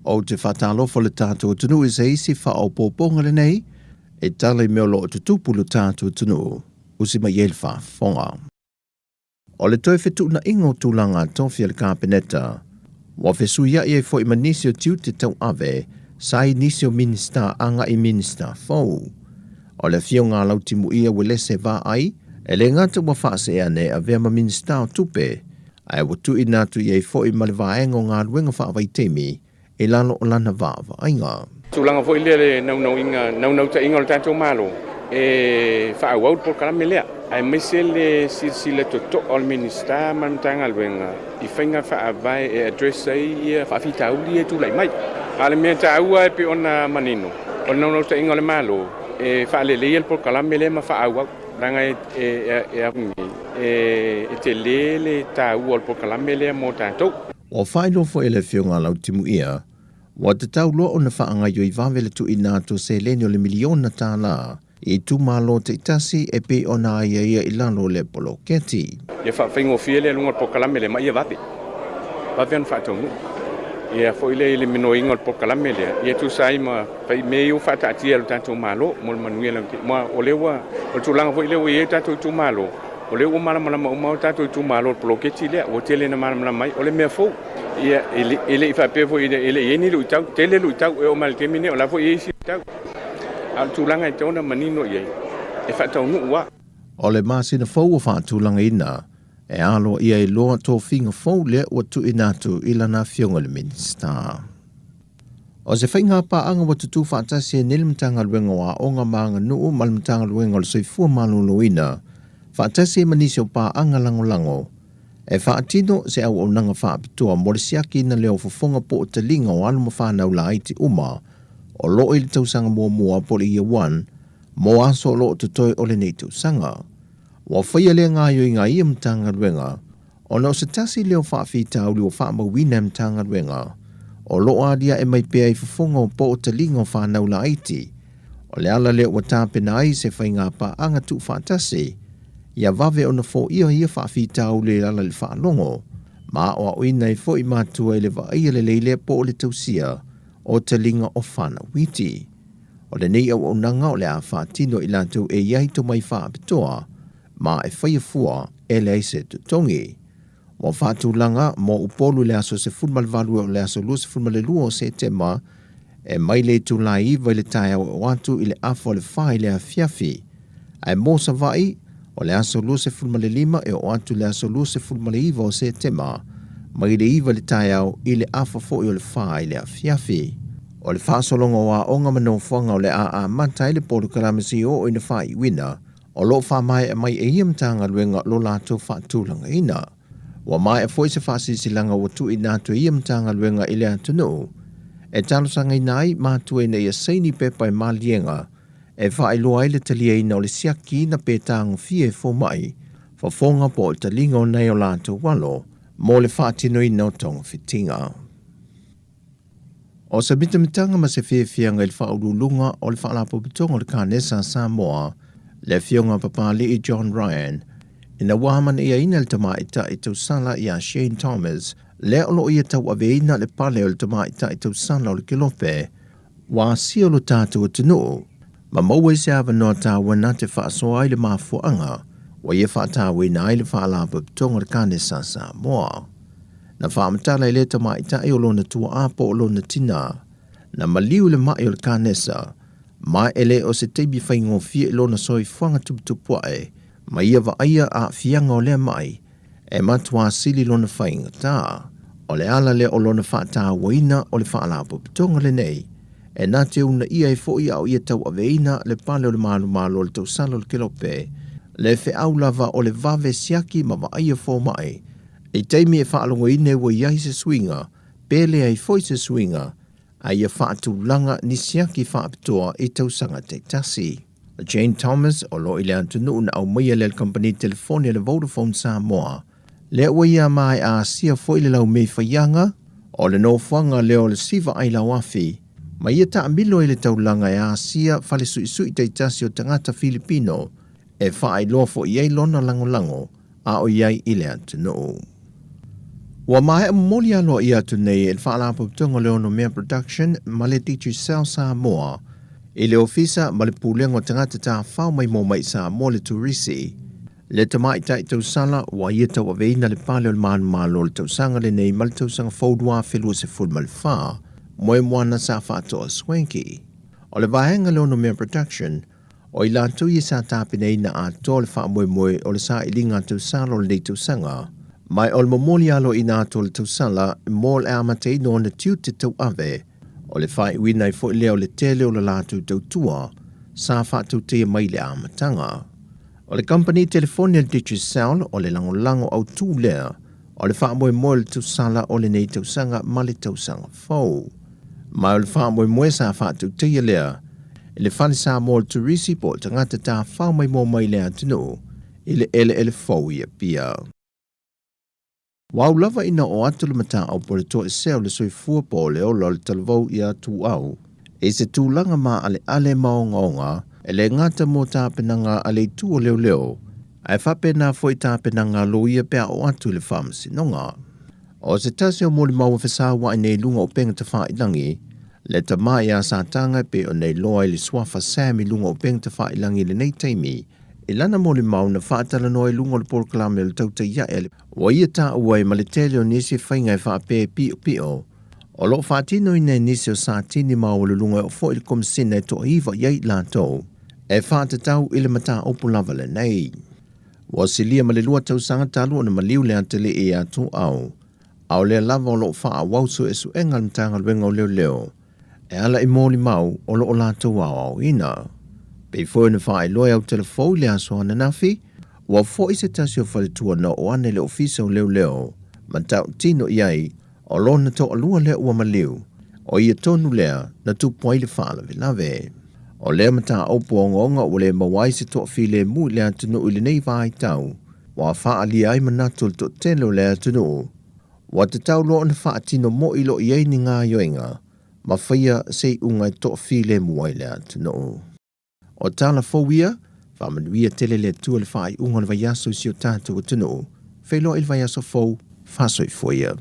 Ou te faatalofa le tatou atunuu i se isi faaopoopoga lenei e tala i mea o lo o tutupu i lo tatou atunuu, usi mai ai le faafofoga. O le toe fetuunaiga o tulaga tofi a le Kapeneta, ua fesuiai ai foi ma nisi o tiute tauave sa i nisi o Minisita agai i Minisita fou. O le afioga a Lautimuia Uelese Vaai, e le gata ua faasee ane e avea ma Minisita o Tupe, ae ua tuuina atu i ai foi ma le vaega o galuega faavaitaimi i lalo o lana vaavaaiga. Tulaga foi lea le naunauina, naunautaiga o le tatou Malo e faaauau le polokalame lea, aemaise le silasila totoa o le Minisita ma le Matagaluega i faiga faavae e address ai ia faafitauli ia e tulai mai. A o le mea taua e pei ona manino, o le naunautaiga o le Malo e faaleleia le polokalame lea ma faaauau, leaga e tele le taua o le polokalame lea mo tatou. Ua faailoa foi e le Afioga a Lautimuia, ua tatau loa ona faagaoioi vave le tuuina atu o seleni o le miliona tala i itumalo taitasi e pei ona aiaia i lalo o le poloketi. Ia faafaigofie lea i luga o le polokalame lea ma ia vave, vave ona faataunuu. Ia foi lea i le minoiga o le polokalame lea, ia tusa ai ma fai mea ia ua faataatia e le tatou Malo mo le manuia lautele. Ma o lea ua, o le tulaga foi lea ua i ai o tatou itumalo, o lea ua malamalama uma o tatou itumalo i le poloketi lea, ua tele ina malamalama ai. O le mea fou, ia, e le i faapea foi e le i i ai ni luitau, tele luitau e oo mai i le taimi lenei, o la foi e i ai isi luitau. A o le tulaga e tatau ona manino i ai, e faataunuu lava. O le masina fou ua faatulagaina e aloaia ai loa tofiga fou lea ua tuuina atu i lana afioga i le Minisita. O se faiga paaga ua tutū faatasi ai nei le Matagaluega o Aoga ma Aganuu ma le Matagaluega o le Soifua Maloloina, faatasi ai ma nisi o paaga lagolago, e faatino se auaunaga faapitoa mo le siakiina lea o fofoga po o taliga o alo ma fanau laiti uma o lo o i le tausaga muamua po o le Year One mo aso o lo o totoe o lenei tausaga. Ua faia lea gaoioiga e ia Matagaluega ona o se tasi lea o faafitauli ua faamauina e Matagaluega o lo o aliae mai pea i fofoga o po o taliga o fanau laiti. O le ala lea ua tapena ai se faiga paaga tuufaatasi ia vave ona foia ia faafitauli e ala i le faalogo ma aoaoina ai foi matua i le vaaia lelei lea po o le tausia o taliga o fanau iti. O lenei auaunaga o le a faatino i latou e i ai tomai faapitoa ma e faia fua e leai se totogi. Ua faatulaga mo Upolu i le aso 18 e o le aso 22 o Setema e mai le itula e 9 i le taeao e oo atu i le afa o le 4 i le afiafi. Ae mo Savaii, o le aso 25 e oo atu i le aso 29 o Setema, mai le 9 i le taeao i le afa foi o le 4 i le afiafi. O le faasologa o aoga ma nofoaga o le a amata ai le polokalame seia oo ina faaiuina, o lo o faamaea mai e ia Matagaluega lo latou faatulagaina. Ua maea foi se faasilasilaga ua tuuina atu e ia Matagaluega i le atunuu e talosagaina ai matua ina ia saini pepa e maliega e faailoa ai le taliaina o le siakiina pe tagofia e fomai fofoga po o le taliga o nai o latou alo mo le faatinoina o togafitiga. O se mitamitaga ma se fiafiaga i le faauluuluga o le Faalapotopotoga o le Kanesa a Samoa, le Afioga a Papali'i John Ryan, ina ua amanaiaina le tamaitai tausala iā Shane Thomas, lea o lo o ia tauaveina le pale o le tamaitai tausala o le Kelope, ua asia lo tatou atunuu, ma maua ai se avanoa taua na te faasoa ai le mafuaaga ua ia faatauaina ai le Faalapotopotoga o le Kanesa a Samoa. Na faamatala e lea tamaitai o lona tuaa po o lona tinā, na maliu i le ma'i o le kanesa, ma e le o se taimi faigofie i lona soifuaga tuputupuae, ma ia vaaia aafiaga o lea ma'i, e matuā sili lona faigata. O le ala lea o lona faatauaina o le faalapotopotoga lenei, e na te uunaia ai foi a o ia tauaveina le pale o le malomalo o le tausala o le Kelope, le feau lava o le vave siaki ma vaaia fomai, I taimi e faalogoina ua i ai se suiga, pe leai foi se suiga, a ia faatulaga ni siaki faapitoa i tausaga taitasi. O Jane Thomas, o lo o i le atunuu na aumaia lea le kamupani telefoni a le Vodafone Samoa, lea ua ia maea asia foi le laumei faiaga, o le nofoaga lea o le siva ai lauafi, ma ia taamilo ai le taulaga e asia fale suisui taitasi o tagata Filipino e faailoa foi i ai lona lagolago a o i ai i le atunuu. Ua maea momoli aloaia atu nei e le Faalapotopotoga o le Onomea Production ma le Digicel Samoa i le Ofisa ma le Pulega o Tagata Tafafao Maimoa Mai i Samoa le Turisi, le tamaitai tausala ua ia tauaveina le pale o le manumalo o le tausaga lenei ma le tausaga fou 2024, Moemoana Safaatoa Swanky. O le vaega le Onomea Production, O i latou ia sa tapenaina atoa le faamoemoe o le sailiga a tausala o lenei tausaga, ma o le momoli aloaia atu o le tausala mo le amataina o ona tiute tauave, o le faaiuina ai foi lea o le tele o le latou tautua sa faatautaia mai i le amataga. O le kamupani telefoni a le Digicel o le lagolago autu lea o le faamoemoe o le tausala o lenei tausaga ma le tausaga fou. Ma o le faamoemoe sa faatautaia lea i le Fale Samoa o le Turisi po o tagata tafafao maimoa mai le atunuu i le eleele fou i Apia. Ua au lava ina oo atu le mataupu o le toesea o le soifua po o le ola o le talavou iā Tuuau i se tulaga maaleale ma ogaoga e le gata mo tapenaga a le itu o leoleo ae faapena foi tapenaga a loia pe a oo atu i le faamasinoga. O se tasi o molimau ua fesaua'i nei i luga o upega tafailagi, le tama ia Sataga e pei ona iloa i le suafa Sam i luga o upega tafailagi i lenei taimi, i lana molimau na faatalanoa i luga o le polokalame o le Tautai Ae a le Ua ia taua ai ma le tele o nisi faiga e faapea e piopio, o lo o faatinoina e nisi o Satini maualuluga e oo foi i le Komesina e toaiva i ai i latou e faatatau i le mataupu lava lenei. Ua silia ma le lua tausaga talu ona maliu le atalii ia Tuuau, a o lea lava o lo o faaauau suesuega a le Matagaluega o Leoleo e ala i molimau o lo o latou aoaoina. Pei foi ona faailoa e Autelefou i le aso ananafi, ua foi se tasi o faletua na oo ane i le Ofisa o Leoleo ma tautino i ai o lona toalua lea ua maliu, o ia tonu lea na tupu ai le faalavelave. O lea mataupu ogaoga ua le maua ai se toafilemu i le atunuu i lenei vaitau, ua faaalia ai manatu o le toatele o le atunuu, ua tatau loa ona faatino moi loa i ai ni gaoioiga ma faia se iuga e toafilemu ai le atunuu. O tala fou ia, faamanuia tele le Atua i le faaiuga o le vaiaso i si o tatou atunuu. Feiloai i le vaiaso fou, faasoifua ia.